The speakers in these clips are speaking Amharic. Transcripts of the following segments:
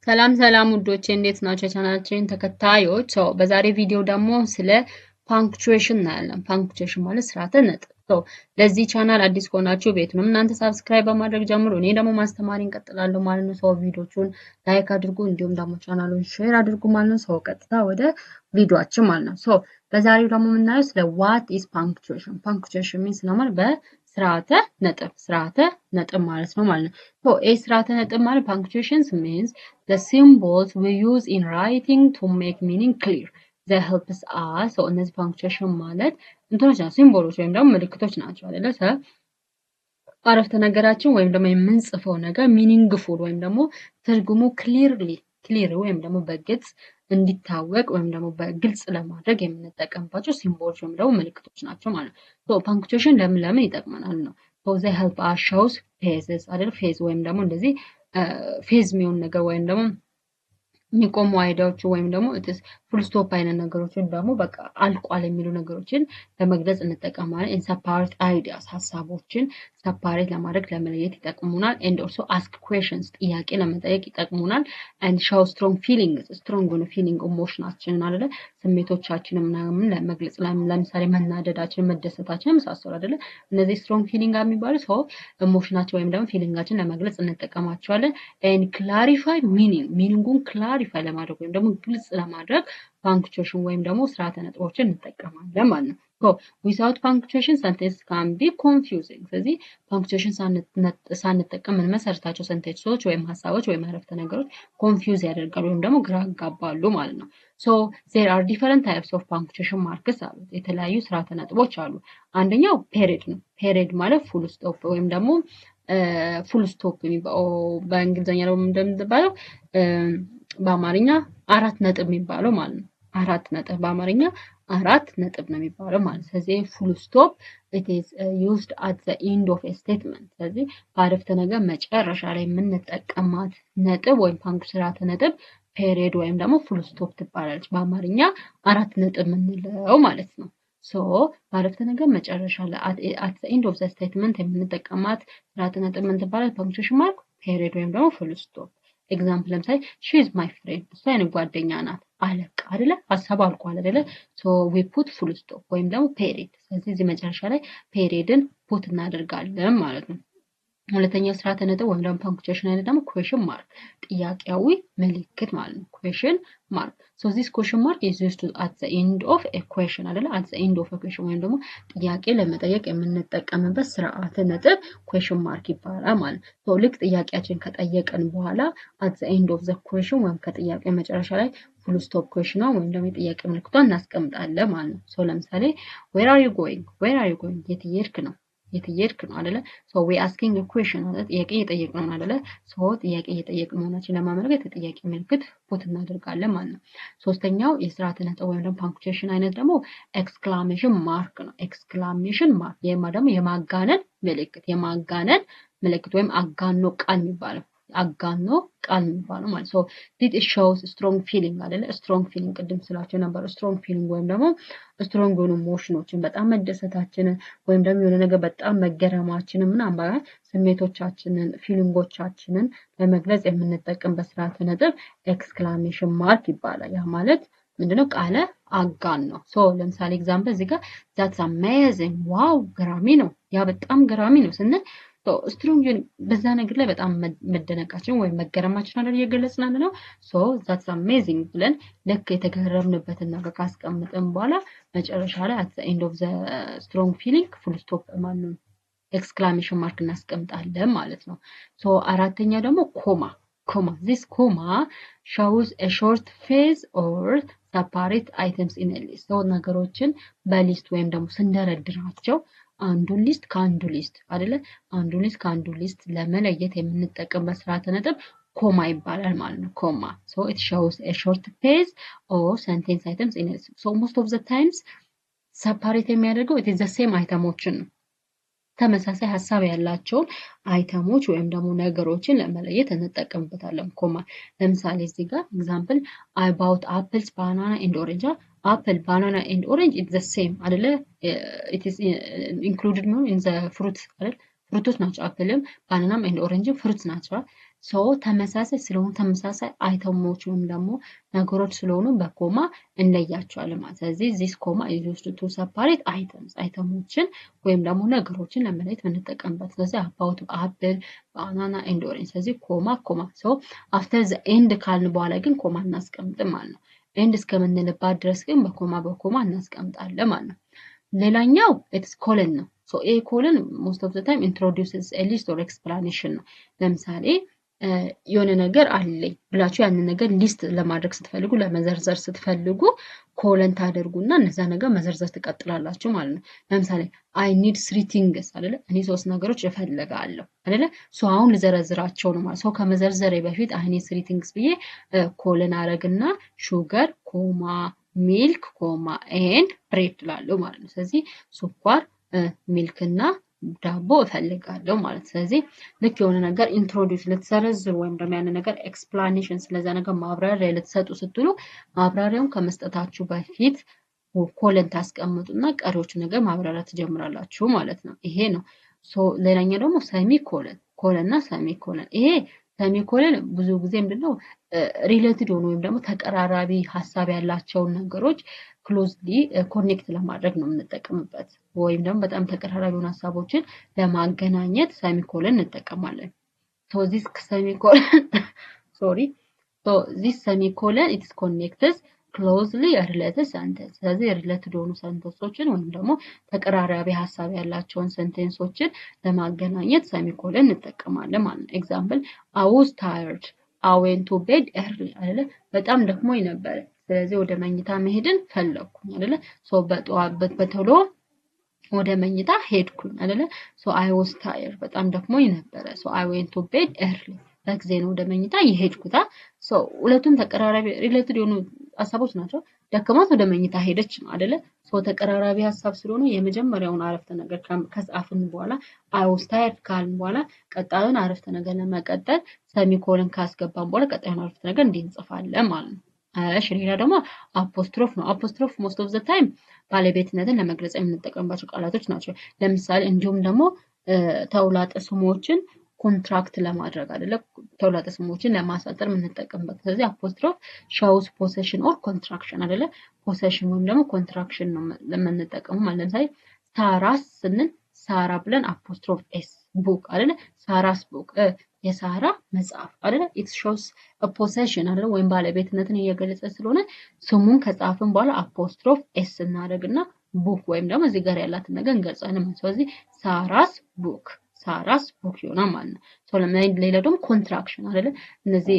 ሰላም ሰላም ውዶቼ፣ እንዴት ናችሁ? የቻናላችን ተከታዮች። So በዛሬ ቪዲዮ ደግሞ ስለ punctuation እናያለን። Punctuation ማለት ስርዓተ ነጥብ። So ለዚህ ቻናል አዲስ ከሆናችሁ ቤቱንም እናንተ subscribe በማድረግ ጀምሩ። እኔ ደግሞ ማስተማር እንቀጥላለሁ ማለት ነው። So ቪዲዮቹን like አድርጉ፣ እንዲሁም ደግሞ ቻናሉን share አድርጉ ማለት ነው። So ቀጥታ ወደ ቪዲዮአችን ማለት ነው። So በዛሬው ደግሞ የምናየው ስለ what is punctuation። Punctuation means ነው ማለት በስርዓተ ነጥብ፣ ስርዓተ ነጥብ ማለት ነው ማለት ነው። So ይህ ስርዓተ ነጥብ ማለት punctuations means the symbols we use in writing to make meaning clear. They helps us. So እነዚህ punctuation ማለት እንትኖች ናቸው፣ symbol ኦች ወይም ደግሞ ምልክቶች ናቸው አይደለ? አረፍተ ነገራችን ወይም ደግሞ የምንጽፈው ነገር meaningful ወይም ደግሞ ትርጉሙ clearly clear ወይም ደግሞ በግልጽ እንዲታወቅ ወይም ደግሞ በግልጽ ለማድረግ የምንጠቀምባቸው symbol ኦች ወይም ደግሞ ምልክቶች ናቸው ማለት ነው። Punctuation ለምን ለምን ይጠቅመናል ነው። They help us shows pauses አይደል? Pause ወይም ደግሞ እንደዚህ pause የሚሆን ነገር ወይም ደግሞ የሚቆሙ idea ዎች ወይም ደግሞ full stop አይነት ነገሮችን ደግሞ በቃ አልቋል የሚሉ ነገሮችን ለመግለጽ እንጠቀማለን። And separate ideas፣ ሀሳቦችን separate ለማድረግ፣ ለመለየት ይጠቅሙናል። And also ask questions፣ ጥያቄ ለመጠየቅ ይጠቅሙናል። And show strong feelings፣ strong የሆነ feeling፣ emotion ኣችንን አይደለ፣ ስሜቶቻችንን ምናምን ለመግለጽ፣ ለምሳሌ መናደዳችን፣ መደሰታችን የመሳሰሉ አይደለ፣ እነዚህ strong feeling የሚባሉ ሰው emotion ኣችን ወይም ደግሞ feeling ኣችን ለመግለጽ እንጠቀማቸዋለን። And clarify meaning፣ meaning ኡን clarify ለማድረግ ወይም ደግሞ ግልጽ ለማድረግ punctuation ወይም ደግሞ ስርዓተ ነጥቦችን እንጠቀማለን ማለት ነው። Without punctuation, sentence can be confusing። ስለዚህ punctuation ሳንጠቀም የምንመሰርታቸው sentence ኦች ወይም ሀሳቦች ወይም አረፍተ ነገሮች confuse ያደርጋሉ ወይም ደግሞ ግራ ያጋባሉ ማለት ነው። So there are different types of punctuation marks አሉ። የተለያዩ ስርዓተ ነጥቦች አሉ። አንደኛው period ነው። Period ማለት full stop ወይም ደግሞ full stop የሚባለው፣ በእንግሊዝኛ ደግሞ እንደምትባለው በአማርኛ አራት ነጥብ የሚባለው ማለት ነው። አራት ነጥብ፣ በአማርኛ አራት ነጥብ ነው የሚባለው ማለት ነው። ስለዚህ full stop, it is used at the end of a statement። ስለዚህ በአረፍተ ነገር መጨረሻ ላይ የምንጠቀማት ነጥብ ወይም ስርዓተ ነጥብ period ወይም ደግሞ full stop ትባላለች። በአማርኛ አራት ነጥብ የምንለው ማለት ነው። So በአረፍተ ነገር መጨረሻ ላይ at the end of the statement የምንጠቀማት ስርዓተ ነጥብ ምን ትባላለች? Punctuation mark period ወይም ደግሞ full stop። Example ለምሳሌ "She is my friend"፣ እሷ የኔ ጓደኛ ናት። አለቀ አይደለ? ሀሳብ አልቋል አይደለ? So we put full stop ወይም ደግሞ period። ስለዚህ እዚህ መጨረሻ ላይ period ን put እናደርጋለን ማለት ነው። ሁለተኛው ስርዓተ ነጥብ ወይም ደግሞ punctuation አይነት ደግሞ question mark፣ ጥያቄያዊ ምልክት ማለት ነው። Question mark. So this question mark is used at the end of a question አይደለ? At the end of a question ወይም ደግሞ ጥያቄ ለመጠየቅ የምንጠቀምበት ስርዓተ ነጥብ question mark ይባላል ማለት ነው። So ልክ ጥያቄያችን ከጠየቅን በኋላ at the end of the question ወይም ከጥያቄ መጨረሻ ላይ full stop question ኗ ወይም ደግሞ የጥያቄ ምልክቷን እናስቀምጣለን ማለት ነው። So ለምሳሌ "Where are you going? Where are you going?" የት እየሄድክ ነው? የት እየሄድክ ነው አይደለ? So we asking question አይደለ? ጥያቄ እየጠየቅን ነው አይደለ? So ጥያቄ እየጠየቅን መሆናችን ለማመልከት የጥያቄ ምልክት put እናደርጋለን ማለት ነው። ሶስተኛው የስርዓተ ነጥብ ወይም ደግሞ punctuation አይነት ደግሞ exclamation mark ነው። Exclamation mark ይሄማ ደግሞ የማጋነን ምልክት፣ የማጋነን ምልክት ወይም አጋኖ ቃል የሚባለው፣ አጋኖ ቃል የሚባለው ማለት። So this shows strong feeling አይደለ? Strong feeling፣ ቅድም ስላቸው ነበር። Strong feeling ወይም ደግሞ strong የሆኑ emotion ኦችን፣ በጣም መደሰታችንን ወይም ደግሞ የሆነ ነገር በጣም መገረማችንን ምናምን ስሜቶቻችንን፣ feeling ኦቻችንን ለመግለጽ የምንጠቀምበት ስርዓተ ነጥብ exclamation mark ይባላል። ያ ማለት ምንድነው? ቃለ አጋኖ ነው። So ለምሳሌ example እዚህ ጋር "That's amazing"፣ wow ገራሚ ነው፣ ያ በጣም ገራሚ ነው ስንል strong በዛ ነገር ላይ በጣም መደነቃችን ወይም መገረማችን አይደል እየገለጽን ያለ ነው። So "That's amazing" ብለን ልክ የተገረምንበትን ነገር ካስቀምጥን በኋላ መጨረሻ ላይ at the end of the strong feeling full stop ማነው exclamation mark እናስቀምጣለን ማለት ነው። So አራተኛ ደግሞ comma። Comma, this comma shows a short pause or separate items in list። ነገሮችን በ list ወይም ደግሞ ስንደረድራቸው አንዱን list ከአንዱ list አይደለ፣ አንዱ list ከአንዱ list ለመለየት የምንጠቀምበት ስርዓተ ነጥብ comma ይባላል ማለት ነው። Comma, so it shows a short pause or sentence items in list። So most of the times separate የሚያደርገው it is the same item ኦችን ነው። ተመሳሳይ ሀሳብ ያላቸውን item ኦች ወይም ደግሞ ነገሮችን ለመለየት እንጠቀምበታለን comma። ለምሳሌ እዚህ ጋር example "I bought apples, banana and orange"። Apple, banana and orange, it the same አይደለ? It is included የሚሆን in the fruit አይደል? Fruit ኦች ናቸው። Apple ም banana ም and orange ም fruit ናቸው። So ተመሳሳይ ስለሆኑ፣ ተመሳሳይ item ኦች ወይም ደግሞ ነገሮች ስለሆኑ በ comma እንለያቸዋለን ማለት። ስለዚህ this comma is used to separate items፣ item ኦችን ወይም ደግሞ ነገሮችን ለመለየት የምንጠቀምበት። ስለዚህ about apple፣ banana and orange። ስለዚህ comma comma። So after the and ካልን በኋላ ግን comma እናስቀምጥም ማለት ነው። And እስከምንልባት ድረስ ግን በ comma በ comma እናስቀምጣለን ማለት ነው። ሌላኛው it's colon ነው። So ኤ colon most of the time introduces a list or explanation ነው። ለምሳሌ የሆነ ነገር አለኝ ብላችሁ ያንን ነገር list ለማድረግ ስትፈልጉ፣ ለመዘርዘር ስትፈልጉ colon ታደርጉና እነዛ ነገር መዘርዘር ትቀጥላላችሁ ማለት ነው። ለምሳሌ I need three things አይደለ? እኔ ሶስት ነገሮች እፈልጋለሁ አይደለ? So አሁን ልዘረዝራቸው ነው ማለት። So ከመዘርዘሬ በፊት I need three things ብዬ colon አረግና sugar comma milk comma and bread እላለሁ ማለት ነው። ስለዚህ ስኳር፣ milk እና ዳቦ እፈልጋለሁ ማለት። ስለዚህ ልክ የሆነ ነገር introduce ልትዘረዝሩ ወይም ደግሞ ያን ነገር explanation፣ ስለዛ ነገር ማብራሪያ ልትሰጡ ስትሉ ማብራሪያውን ከመስጠታችሁ በፊት colon ታስቀምጡና ቀሪዎቹ ነገር ማብራሪያ ትጀምራላችሁ ማለት ነው። ይሄ ነው። ሌላኛው ደግሞ semicolon፣ colon እና semicolon። ይሄ semicolon ብዙ ጊዜ ምንድነው related የሆኑ ወይም ደግሞ ተቀራራቢ ሀሳብ ያላቸውን ነገሮች closely connect ለማድረግ ነው የምንጠቀምበት፣ ወይም ደግሞ በጣም ተቀራራቢ የሆኑ ሀሳቦችን ለማገናኘት semicolon እንጠቀማለን። So this semicolon, sorry, so this semicolon, it's connects closely related sentence። ስለዚህ related የሆኑ sentence ኦችን ወይም ደግሞ ተቀራራቢ ሀሳብ ያላቸውን sentence ኦችን ለማገናኘት semicolon እንጠቀማለን ማለት ነው። Example, I was tired, I went to bed early አይደለ? በጣም ደክሞኝ ነበረ፣ ስለዚህ ወደ መኝታ መሄድን ፈለግኩኝ አይደለ? So በጠዋት በቶሎ ወደ መኝታ ሄድኩኝ አይደለ? So I was tired፣ በጣም ደክሞኝ ነበረ። So I went to bed early፣ በጊዜ ነው ወደ መኝታ የሄድኩታ። So ሁለቱም ተቀራራቢ related የሆኑ ሀሳቦች ናቸው። ደክሟት ወደ መኝታ ሄደች ነው አይደለ? So ተቀራራቢ ሀሳብ ስለሆኑ የመጀመሪያውን አረፍተ ነገር ከጻፍን በኋላ፣ I was tired ካልን በኋላ ቀጣዩን አረፍተ ነገር ለመቀጠል semicolon ካስገባን በኋላ ቀጣዩን አረፍተ ነገር እንዲህ እንጽፋለን ማለት ነው። እሺ፣ ሌላ ደግሞ apostrophe ነው። Apostrophe most of the time ባለቤትነትን ለመግለጽ የምንጠቀምባቸው ቃላቶች ናቸው። ለምሳሌ እንዲሁም ደግሞ ተውላጠ ስሞችን contract ለማድረግ አይደለ? ተውላጠ ስሞችን ለማሳጠር የምንጠቀምበት። ስለዚህ apostrophe shows possession or contraction አይደለ? Possession ወይም ደግሞ contraction ነው የምንጠቀመው ማለት። ለምሳሌ Sarah's ስንል ሳራ ብለን apostrophe s book አይደለ? Sarah's book፣ የሳራ መጽሐፍ አይደለ? It shows possession አይደለ? ወይም ባለቤትነትን እየገለጸ ስለሆነ ስሙን ከጻፍን በኋላ apostrophe s እናደርግና book ወይም ደግሞ እዚህ ጋር ያላትን ነገር እንገልጻለን ማለት። ስለዚህ Sarah's book፣ Sarah's book ይሆናል ማለት ነው። ሌላ ደግሞ contraction አይደለ? እነዚህ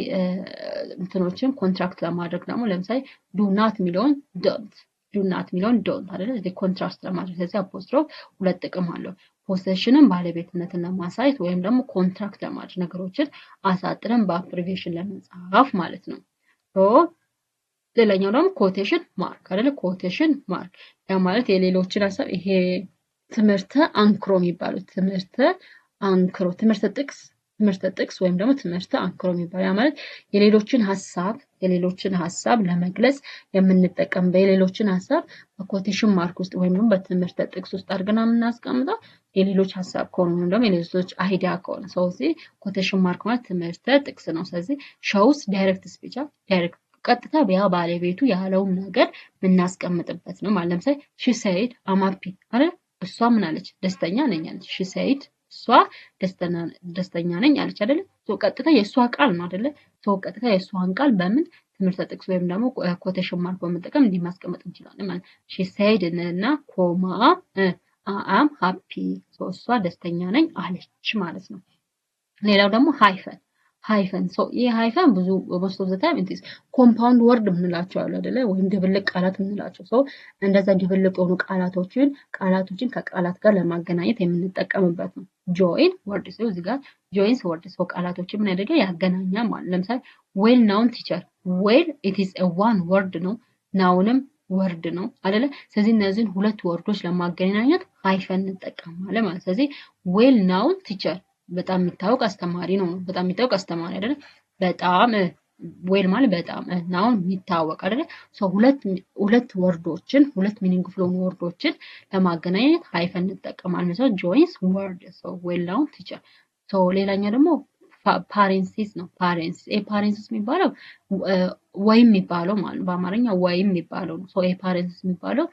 እንትኖችን contract ለማድረግ ደግሞ ለምሳሌ do not የሚለውን don't፣ do not የሚለውን don't አይደለ? እዚህ contrast ለማድረግ። ስለዚህ apostrophe ሁለት ጥቅም አለው። Possession ን፣ ባለቤትነትን ለማሳየት ወይም ደግሞ contract ለማድረግ፣ ነገሮችን አሳጥረን በ abbreviation ለመጻፍ ማለት ነው። ሌላኛው ደግሞ quotation mark አይደለ? Quotation mark ያ ማለት የሌሎችን ሀሳብ፣ ይሄ ትምህርተ አንክሮ የሚባሉት፣ ትምህርተ አንክሮ፣ ትምህርተ ጥቅስ፣ ትምህርተ ጥቅስ ወይም ደግሞ ትምህርተ አንክሮ የሚባለው፣ ያ ማለት የሌሎችን ሀሳብ ለመግለጽ የምንጠቀም፣ የሌሎችን ሀሳብ በ quotation mark ውስጥ ወይም ደግሞ በትምህርተ ጥቅስ ውስጥ አድርገን የምናስቀምጠው የሌሎች ሀሳብ ከሆነ ወይም ደግሞ የሌሎች idea ከሆነ። ስለዚህ quotation mark ማለት ትምህርተ ጥቅስ ነው። ስለዚህ shows direct speech፣ direct ቀጥታ ያ ባለቤቱ ያለውን ነገር የምናስቀምጥበት ነው ማለት። ለምሳሌ she said I'm happy አይደል? እሷ ምን አለች? ደስተኛ ነኝ አለች። She said፣ እሷ ደስተኛ ነኝ አለች አይደለ? ቀጥታ የእሷ ቃል ነው አይደለ? ቀጥታ የእሷን ቃል በምን ትምህርተ ጥቅስ ወይም ደግሞ quotation mark በመጠቀም እንዲህ ማስቀመጥ እንችላለን ማለት። She said እና comma I'm happy፣ እሷ ደስተኛ ነኝ አለች ማለት ነው። ሌላው ደግሞ hyphen፣ hyphen። So ይህ hyphen ብዙ most of the time it's compound word የምንላቸው አሉ አይደለ? ወይም ድብልቅ ቃላት የምንላቸው። So እንደዛ ድብልቅ የሆኑ ቃላቶችን ከቃላት ጋር ለማገናኘት የምንጠቀምበት ነው። Join word ሰው እዚህ ጋር joins word፣ so ቃላቶችን ምን ያደርጋል? ያገናኛል ማለት። ለምሳሌ well known teacher፣ well it is a one word ነው፣ known ም word ነው አይደለ? ስለዚህ እነዚህን ሁለት word ኦች ለማገናኘት hyphen እንጠቀማለን ማለት። ስለዚህ well known teacher በጣም የሚታወቅ አስተማሪ ነው። በጣም የሚታወቅ አስተማሪ አይደለ? በጣም well ማለት በጣም፣ known የሚታወቅ አይደለ? So ሁለት word ኦችን፣ ሁለት meaningful የሆኑ word ኦችን ለማገናኘት hyphen እንጠቀማለን። So joins word፣ so well known teacher። So ሌላኛው ደግሞ Parenthesis ነው። Parenthesis፣ ይሄ parenthesis የሚባለው ወይም የሚባለው ማለት ነው። በአማርኛ ወይም የሚባለው ነው። So ይሄ parenthesis የሚባለው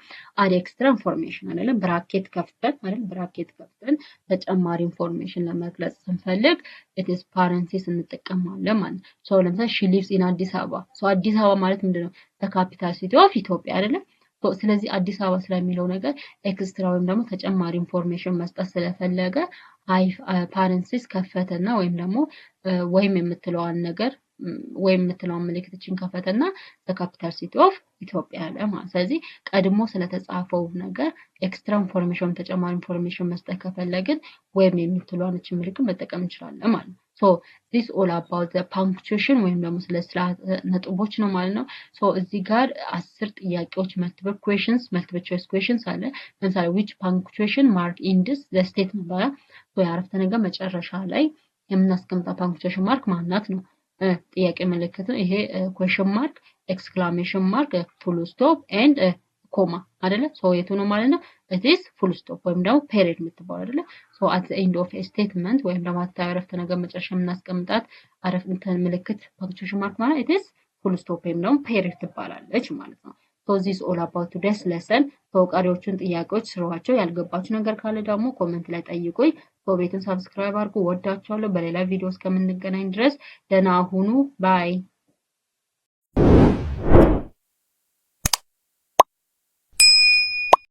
add extra information አይደለም። Bracket ከፍተን አይደል? Bracket ከፍተን ተጨማሪ information ለመግለጽ ስንፈልግ it's parenthesis እንጠቀማለን ማለት ነው። So ለምሳሌ she lives in አዲስ አበባ። So አዲስ አበባ ማለት ምንድነው? Capital city of ኢትዮጵያ አይደለም? ስለዚህ አዲስ አበባ ስለሚለው ነገር extra ወይም ደግሞ ተጨማሪ information መስጠት ስለፈለገ parenthesis ከፈተና ወይም ደግሞ ወይም የምትለዋን ነገር ወይም የምትለዋን ምልክትችን ከፈተና capital city of ኢትዮጵያ አለ ማለት። ስለዚህ ቀድሞ ስለተጻፈው ነገር extra information፣ ተጨማሪ information መስጠት ከፈለግን ወይም የምትለዋን እችን ምልክት መጠቀም እንችላለን ማለት ነው። So this all about the punctuation ወይም ደግሞ ስለ ስርዓተ ነጥቦች ነው ማለት ነው። So እዚህ ጋር 10 ጥያቄዎች multiple questions፣ multiple choice questions አለ። ለምሳሌ which punctuation mark ends the statement ባላ የአረፍተ ነገር መጨረሻ ላይ የምናስቀምጠው punctuation mark ማናት ነው? ጥያቄ ምልክት ነው። ይሄ question mark፣ exclamation mark፣ full stop and comma አይደለ? So የቱ ነው ማለት ነው? It's full stop ወይም ደግሞ period የምትባለው አይደለ? So at the end of statement ወይም ደግሞ አረፍተ ነገር መጨረሻ የምናስቀምጣት አረፍተ ምልክት punctuation mark ማለት it's full stop ወይም ደግሞ period ትባላለች ማለት ነው። So this all about today's lesson። ቀሪዎቹን ጥያቄዎች ስሯቸው። ያልገባችሁ ነገር ካለ ደግሞ comment ላይ ጠይቁኝ። ቤቱን subscribe አድርጉ። ወዳችኋለሁ። በሌላ ቪዲዮ እስከምንገናኝ ድረስ ደህና ሁኑ። Bye.